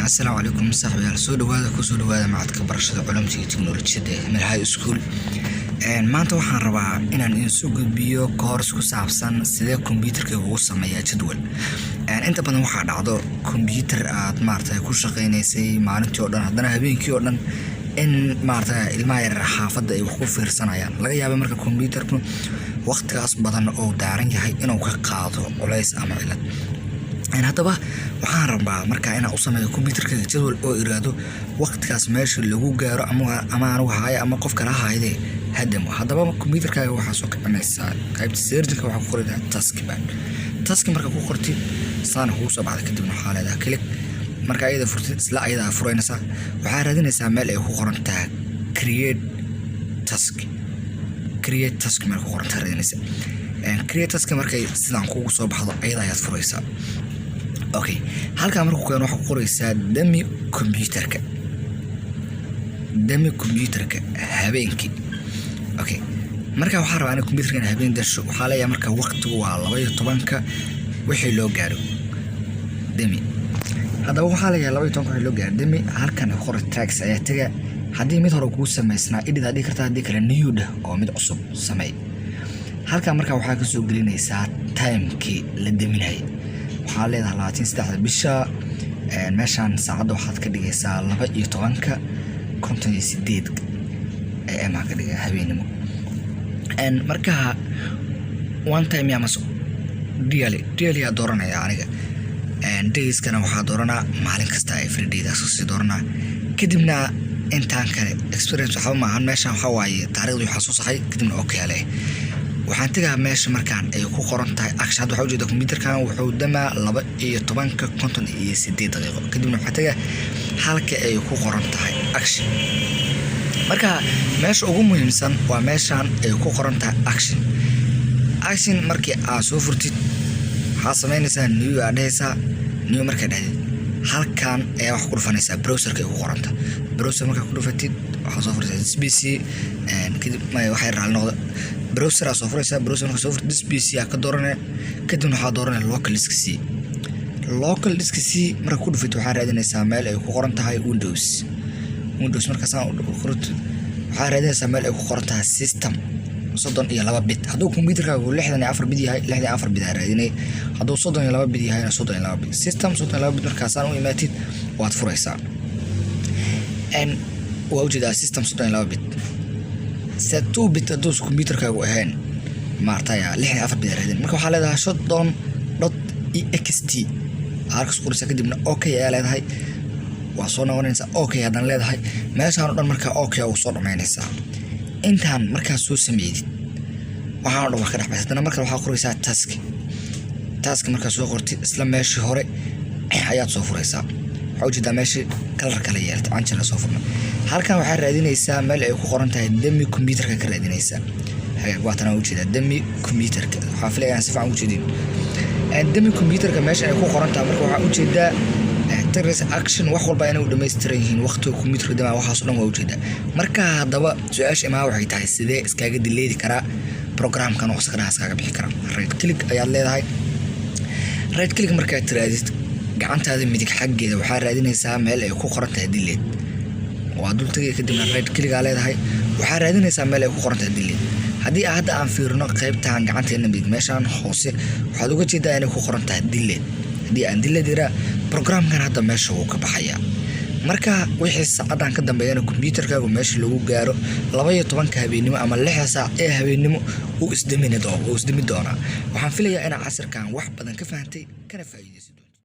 Asalaamu calaykum saaxiibayaal, soo dhawaada, kusoo dhawaada macadka barashada culumta iyo teknolojiyadda ee Himil High School. Maanta waxaan rabaa inaan idin soo gudbiyo course ku saabsan sidee kombiyuutarka ugu sameeyaa jadwal. Inta badan waxaa dhacdo kombiyuutar aad maaragtay ku shaqeynaysay maalintii oo dhan, haddana habeenkii oo dhan in maaragtay ilmaha yaryar xaafadda ay wax ku fiirsanayaan. Laga yaabo marka kombiyuutarku waqtigaas badan oo daaran yahay inuu ka qaado culays ama cilad. Haddaba waxaan rabaa markaa inaan u sameeyo kombiyuutarkayga jadwal oo iraahdo waqtigaas meesha lagu gaaro ama anigu haayo ama qof kale ha haydee hadamo. Haddaba kombiyuutarkaaga waxaa soo kicinaysaa qaybta searching-ka, waxaa ku qoraysaa taskbar. Task marka ku qortid, saana kugu soo baxda. Kadibna waxaa leedahay click. Marka ayada furtid, isla ayadaa furaynaysaa. Waxaa raadinaysaa meel ay ku qoran tahay create task. Create task meel ku qoran tahay raadinaysaa. Create task markay sidaan kugu soo baxdo, ayada ayaad furaysaa. Okay, halkaa markuu keeno, waxaa ku qoraysaa dami kombiyuutarka, dami kombiyuutarka habeenkii. Okay, marka waxaa rabaa in kombiyuutarka in habeen dasho. Waxaa leeyahay marka waqtigu waa 12-ka wixii loo gaaro dami. Haddaba waxaa leeyahay 12-ka wixii loo gaaro dami. Halkan ku qoray tasks ayaa tega. Haddii mid hore kuu samaysnaa, edit aad dhihi kartaa, haddii kale new dheh oo mid cusub sameey. Halkan marka waxaa kasoo gelinaysaa timekii la deminayay. Waxaa leedahay 23-da bisha. Meeshaan saacadda waxaad ka dhigaysaa 12:58 am ka dhiga habeenimo. Marka one time ya mase daily? Daily aa dooranaya aniga. Dayskana waxaa dooranaa maalin kasta, every daydaas kasii dooranaa. Kadibna intaan kale experience waxba maahan. Meeshaan waxaa waaye taariikhdii waxaa soo saxay. Kadibna okay leh. Waxaan tegaa meesha markaan ay ku qoran tahay action. Hadda waxaa ujeeda kombiyuutarkan wuxuu damaa 12-ka 58. Kadibna waxaa tegaa halka ay ku qoran tahay action. Marka meesha ugu muhiimsan waa meeshan ay ku qoran tahay action. Action markii aad soo furtid, waxaad samaynaysaa new aad dhehaysaa. New markaa dhahdid, halkan ayaa wax ku dhufanaysaa browserka ay ku qoranta. Browser markaa ku dhufatid, waxaa soo furaysaa this PC. Kadib waxay raali noqda, browser aa soo furaysaa. Browser markaa soo furtid, this PC aa ka dooranaya. Kadibna waxaa dooranaya local disk C. Local disk C markaa ku dhufatid, waxaa raadinaysaa meel ay ku qoran tahay Windows. Windows markaa saan u qortid, waxaa raadinaysaa meel ay ku qoran tahay system 32 bit. Hadduu computerkaagu 64 bit yahay, 64 bit aa raadinay. Hadduu 32 bit yahayna, 32 bit. System 32 bit markaasaan u imaatid, waad furaysaa. Waa ujeedaa system 32 bit. Se 2 bit hadduu computerkaagu ahayn, maartay 64 bit aa raadin. Marka waxaa leedahay shutdown.ext halkaas qoraysaa. Kadibna okay ayaa leedahay. Waa soo noqonaysaa, okay haddana leedahay. Meeshaan o dhan markaa okay uu soo dhamaynaysaa. Intaan markaa soo sameydid, waxaan o dhan waa ka dhexbaysa. Haddana markale waxaa qoraysaa task. Task markaa soo qortid, isla meeshii hore ayaad soo furaysaa. Waxaa ujeedaa meeshii color kala yeelatay, canjala soo furna. Halkan waxaa raadinaysaa meel ay ku qoran tahay demi computerka ka raadinaysaa. Hagaag, waatan waa ujeedaa demi computerka. Waxaa filaya aan si fiican ujeedin demi computerka meesha ay ku qoran tahay. Marka waxaa ujeedaa triggers, action, wax walba inay u dhammaystiran yihiin, waqtiga computerka damaa, waxaas o dhan waa ujeedaa. Marka haddaba su-aasha imaa waxay tahay, sidee iskaga dileedi karaa programkan oo iskadhaha iskaga bixi karaa? Right click ayaad leedahay. Right click markaad tiraadid, gacantaada midig xaggeeda waxaa raadinaysaa meel ay ku qoran tahay delete. Waa dul tagay. Kadibna right click aa leedahay. Waxaa raadinaysaa meel ay ku qoran tahay delete. Haddii hadda aan fiirino qaybtan gacanteena midig, meeshaan hoose waxaad uga jeedaa inay ku qoran tahay delete. Haddii aan delete iraa, programkan hadda meesha wuu ka baxayaa. Marka wixii saacadan ka dambeeyana, kombyuutarkaagu meesha lagu gaaro 12-ka habeennimo ama 6-da saac ee habeennimo wuu isdami doonaa. Waxaan filayaa inaad casirkan wax badan ka fahantay kana faa'iidaysid.